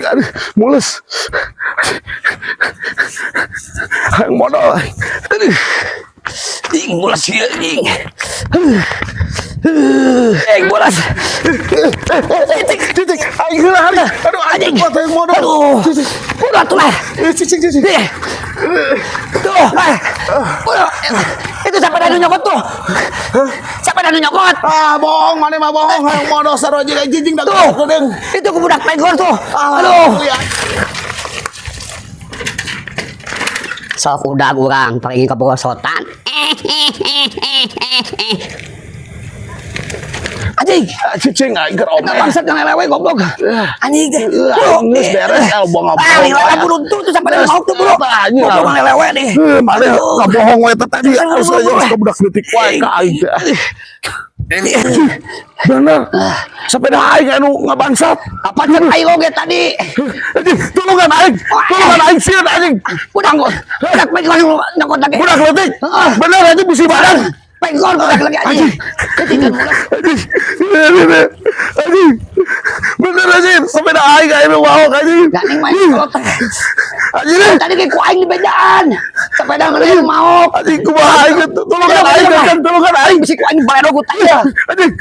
Aduh, mules. Hayang modol aing. Aduh. Ing, mules ieu, ing. Eh, mules. Cicing, cicing, aing heula hari. Aduh, aing kuat, hayang modol. Aduh. Cicing. Udah tuh lah. Eh, cicing, cicing. Nih. Tuh, eh. Udah. Itu siapa anu nyokot tuh? Siapa anu nyokot? Ah, bohong, maneh mah bohong. Hayang modol sarua jeung aing, cicing dah. Tuh. Geudeung. Itu ke budak pegor tuh. Ah, Aduh. lihat. Sok udah urang paling keborosotan. Anjing, Ah, cicing, aing keur eta oge. Bangsat ngalewe, goblok. Anjing teh. Aing geus beres, el bohong. Ah, lila buru tuh tuh sampai mau tuh buru. Eta, anjing. Goblok, ngalewe nih. Eh, maneh ngabohong we teh tadi. Aduh, Harus aja aduh. Ke budak leutik wae ka aing teh. Bener. Sepeda aing anu ngabangsat. Apa cek aing oge tadi? Anjing, tulungan aing. Tulungan aing, sieun anjing. Budak budak pegor nyokot lagi. Budak leutik. Bener anjing, bisi barang. Pegor budak lagi, anjing. Ketinggalan mules. Anjing. Bener, anjing. Bener anjing, sepeda aing anu maok, anjing. Ganing main kolot. Anjing. Tadi kayak ku aing di bedaan. Sepeda ngene maok. Anjing, kumaha aing? Tulungan aing, tulungan aing. Bisi ku aing baledog ku tadi. Anjing.